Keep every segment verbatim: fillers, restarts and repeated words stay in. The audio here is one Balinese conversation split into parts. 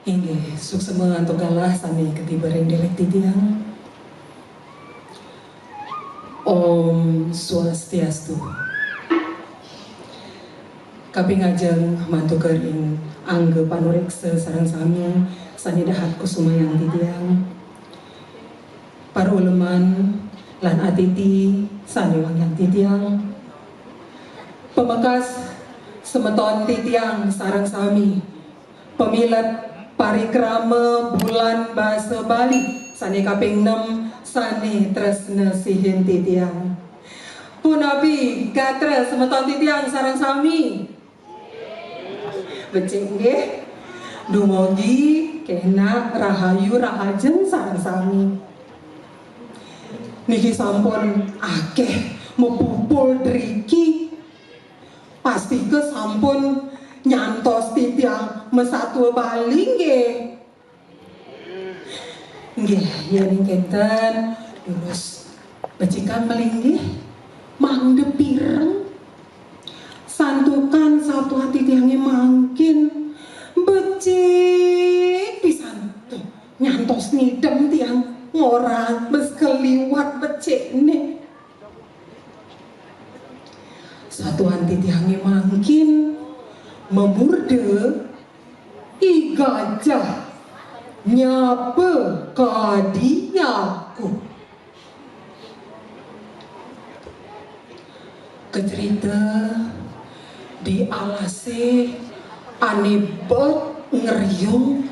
Inggih, suksma antuk galah sane katiba ring dewek titiang. Om Swastiastu. Kaping ajeng mantuka ring angga panureksa sareng sami sane dahat kusumayang titiang. Para uleman lan atiti sane wangiang titiang. Pamekas semeton titiang sareng sami. Pamilet parikrama Bulan Basa Bali sane kaping enam sane tresna sihin titiang. Punapi gatra semeton titiang sareng sami? Becik nggih. Dumugi kenak rahayu rahajeng sareng sami. Niki sampun akeh mapupul driki. Pastika sampun nyantos titiang masatua Bali nggih. Nggih, yening kenten, durus becikan malinggih, mangda pireng. Santukan satua titiange mangkin becik pisan. Tuh, nyantos nidem tiang ngorang bes keliwat becikne. Satuan titiange mangkin mamurda I Gajah Nyapa Kadi Aku. Kacerita di alase ane bet ngeriung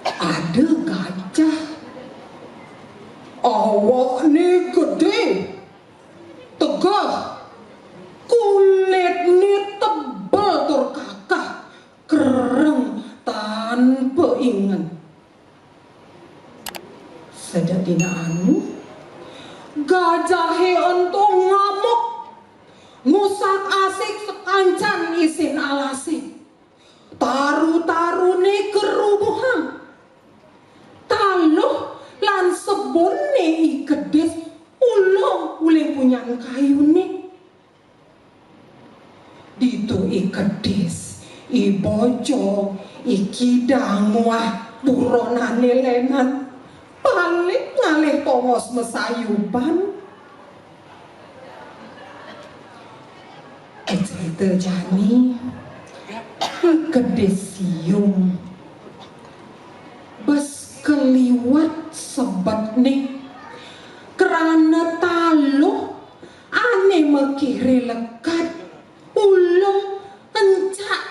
ada gajah. Awakne gede, tegeh, kulitne tebel tur kakah, kereng tanpa ingen. Sedek dina anu, gajahe ento ngamuk, ngusak-asik sakancan isin alase. Taru-tarune karubuhang. Taluh lan sebunne I Kedis ulung uli punyan kayune. Ditu I Kedis, I Bojong, I Kidang muah buronane lenan paling ngalih tongos masayuban. Kacerita jani, I Kedis Siung bes keliwat sebetne krana taluh ane makire lekad ulung encak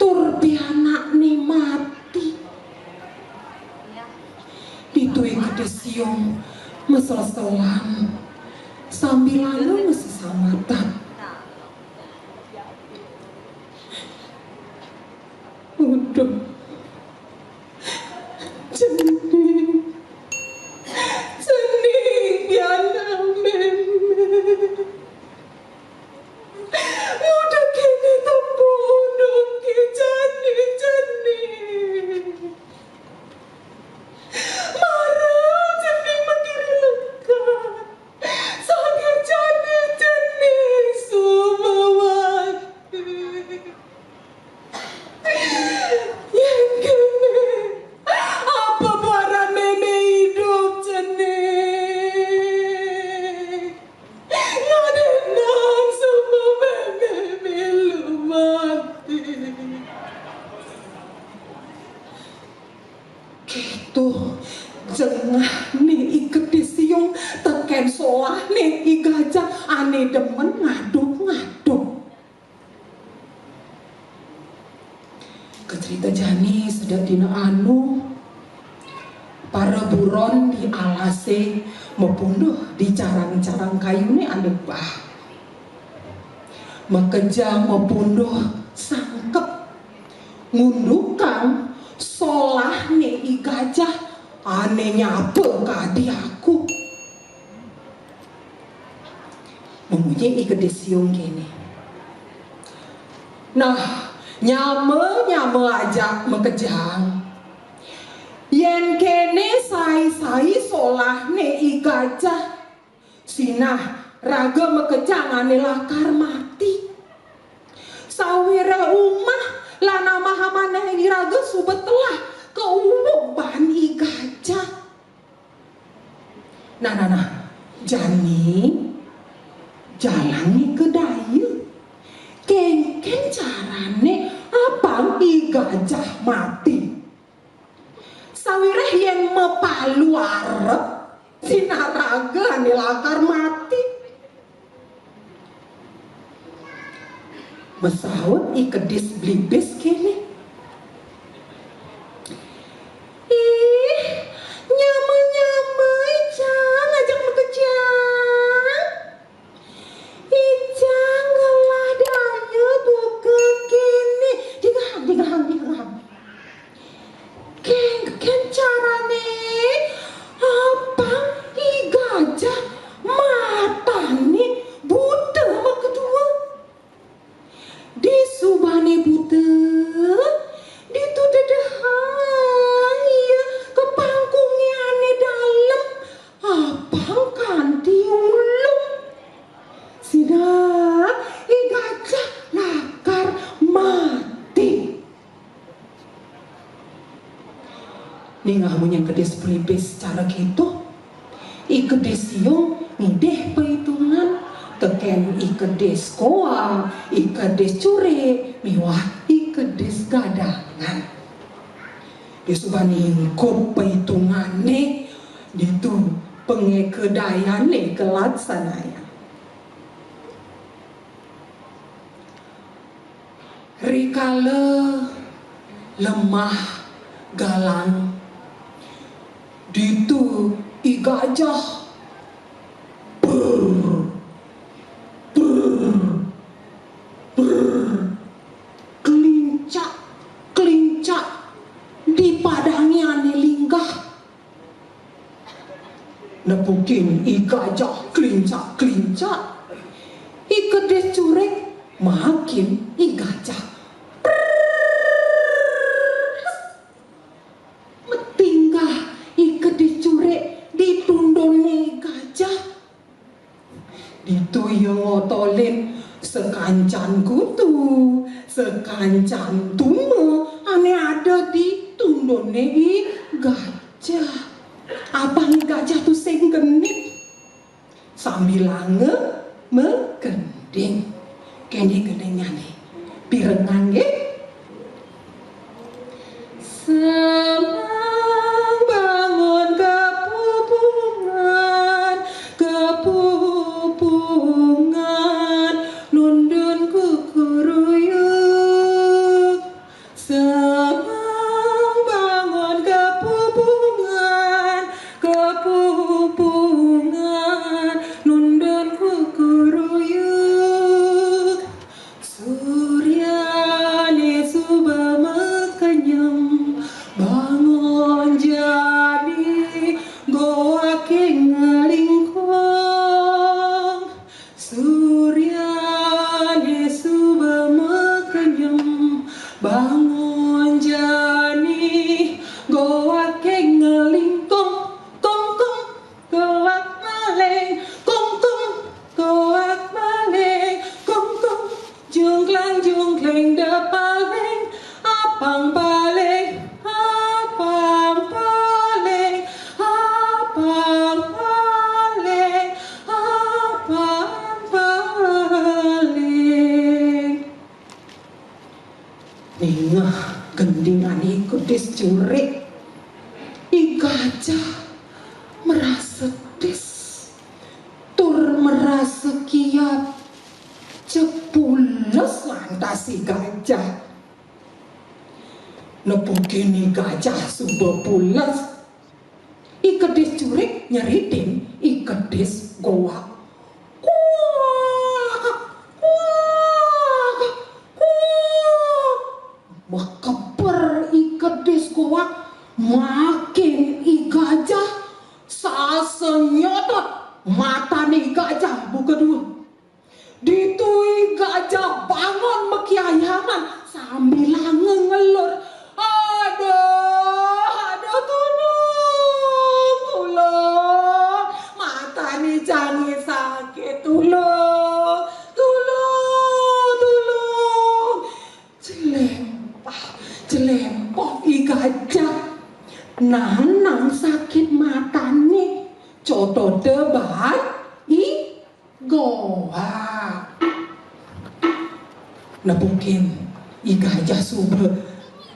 tur pianakne mati. Ditu I Kedis Siung masel-selan sambilana masesambetan. Uduh. Cening. Cening pianak meme. Uduh kene tembu, uduh ke cening, cening. Mara cening makire lekad. Sangke jani cening sumewati. Yen kene, apa buaran meme idup cening? Ngadenan sumewati meme milu mati. Keto jengahne I Kedis Siung teken solahne I Gajah ane demen ngaduk-ngaduk. Kacerita jani sedek dina anu, para buron di alase mapunduh di carang-carang kayune ane bah. Makejang mapunduh sangkep ngundukang solahne I Gajah ane nyapa kadi aku. Mamunyi I Kedis Siung kene. Nah, nyama-nyama ajak makejang. Yen kene sai-sai solahne I Gajah, sinah raga makejang ane lakar mati. Sawiréh umah lan amah-amahné Raga suba telah kauwug baan I Gajah. Nah, nah, nah. Jani, jalan ka daya. Kenken carane apang I Gajah mati? Sawiréh yén mapalu arep, sinaraga ané lakar mati. Masaut I Kedis Blibis kéné. Ih, nyama-nyama, icang ajak makejang. Icang ngelah daya buka kéné. Digahang, digahang, digahang. Kén, kén carané apang I Gajah matané buta makadua? Disubané buta, ditu dedehang ia ka pangkungé ané dalem, apang kanti ulung. Sida I Gajah lakar mati. Ningeh munyin kedis Blibis cara kéto, I Kedis Siung ngidih paitungan tekén I Kedis Koak, I Kedis Curik, miwah I Kedis Gadangan. Disubané ingkup paitungané, ditu pangéka dayané kalaksanayang. Rikala lemah galang, ditu I Gajah brr, brr, brr, klincak, klincak di padangé ané linggah. Nepukin I Gajah klincak-klincak, I Kedis Curik maakin I Gajah. Matinggah I Kedis Curik di tunduné I Gajah. Ditu ia ngotolin sakancan kutu, sakancan tuma ané ada di tunduné I Gajah. Apang I Gajah tusing genit, sambilanga magending. Kéné gendingané. Pirengang nggih. Semang bangun kepupungan, kepupungan nundun kukuruyuk. Semang bangun kepupungan, kepupungan nundun kukuruyuk. Suryané suba makenyem, bangun jani, goaké nglingkung. Suryané suba makenyem, bangun jani, goaké nglingkung, kung, kung. Goak maling, kung, kung, goak maling, kung, kung, jungklang, jungkling, da paling, apang paling, apang paling, apang paling, apang paling. Ningeh gendingané I Kedis Curik, I Gajah marasa tis tur marasa kiat. Jeg pules lantas I Gajah. Nepukin I Gajah suba pules, I Kedis Curik nyeritin I Kedis Goak. Kuak, kuak, kuak. Makeber I Kedis Goak, maakin I Gajah, sasenyotot matané I Gajah buka dua. Ditu I Gajah bangun makiayaman sambilanga ngelur. Aduh, aduh, tulung, tulung. Matané jani sakit, tulung, tulung, tulung. Jelempah, jelempah. Nanang sakit matané, cotodé baan i goak. Nepukin i gajah suba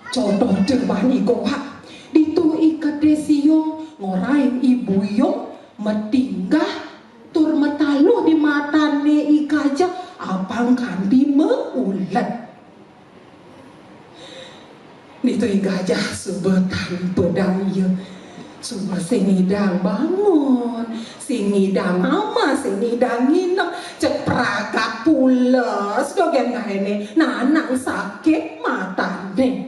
cotodé baan i goak. Ditu i kedis siung ngorain i buyung matinggah tur mataluh di matané i gajah apang kanti maulet. Ditu i gajah suba tanpa daya. Suba sing ngidang bangun, sing ngidang amah, sing ngidang nginep, cek pragak pules dogén gaéné, nanang sakit matané.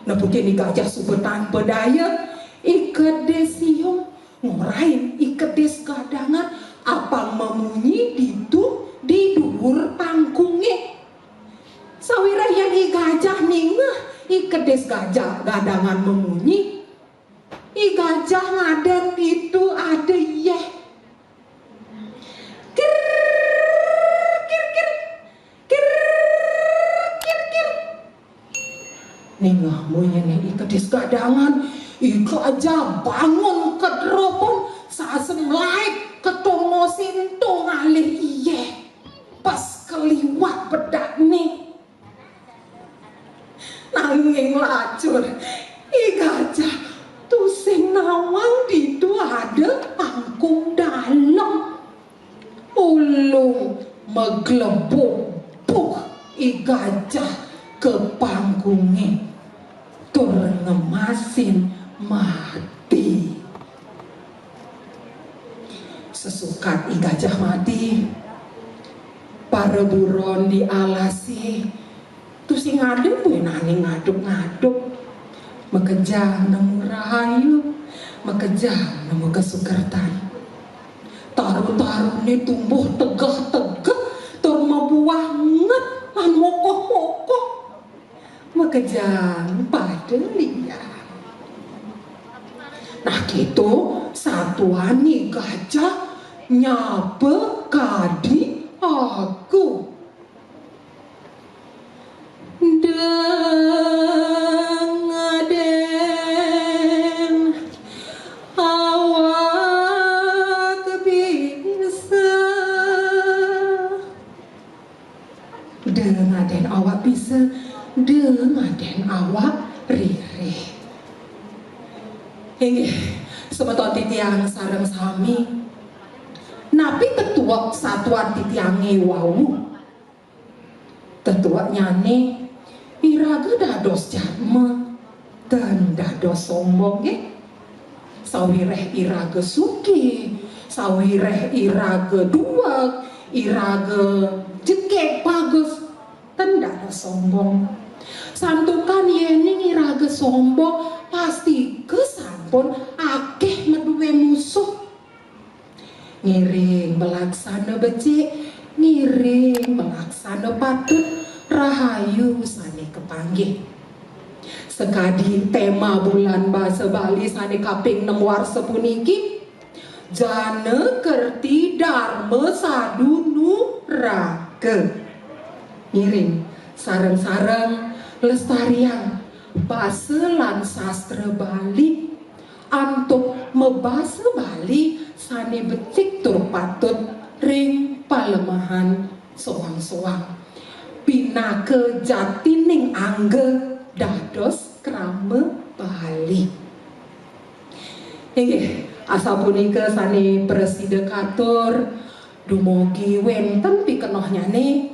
Nepukin i gajah suba tanpa daya, i kedis siung ngorain i kedis gadangan apang mamunyi ditu di duur pangkungé. Sawiréh yén i gajah ningeh i kedis gajah gadangan mamunyi, i gajah ngadén ditu ada yéh. Kir, kir, kir. Kir, kir, kir. Ningeh munyiné i kedis gadangan, i gajah bangun kedropon, sasem laib ketongosin to ngalih iyéh. Pas kaliwat bedakné. Nanging lacur, i gajah tusing nawang ditu ada pangkung dalem. Ulung maglebuk-buk i gajah ka pangkungé tur ngemasin mati. Sesukat i gajah mati, para buron di alasé tusing ada buinané ngaduk-ngaduk. Makejang nemu rahayu, makejang nemu kasukertan. Taru-taruné tumbuh tegeh-tegeh tur mabuah nget lan mokoh-mokoh. Makejang pada liang. Nah, kéto satuané gajah nyaba kadi aku. Deng aden awak bisa. Deng aden awak bisa, deng aden awak ririh. Inggih, semeton titiang sareng sami. Napi tetuek satuan titiangé wau? Tetueknyané, iraga dados jadma, tan dados sombong, nggih. Sawiréh iraga sugih, sawiréh iraga dueg, iraga jegég bagus, tan dados sombong. Santukan yéning iraga sombong, pastika sampun akéh madué musuh. Ngiring malaksana becik, ngiring malaksana patut, rahayu sané kapanggih. Sakadi téma bulan basa Bali sané kaping nem warsa puniki, Jana Kerti Darma Sadunuraga. Ngiring sareng-sareng lestariang basa lan sastra Bali. Antuk mabasa Bali sané becik tur patut ring palemahan soang-soang. Pinaka jatining angga dados krama Bali. Inggih, asapunika sané prasida katur, dumugi wénten pikenohnyané.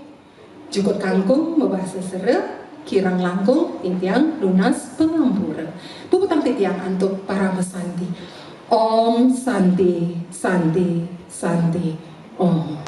Jukut kangkung mabasa sera, kirang langkung titiang nunas pangampura. Puputang titiang antuk parama santi. Om Santi, Santi, Santi, Om.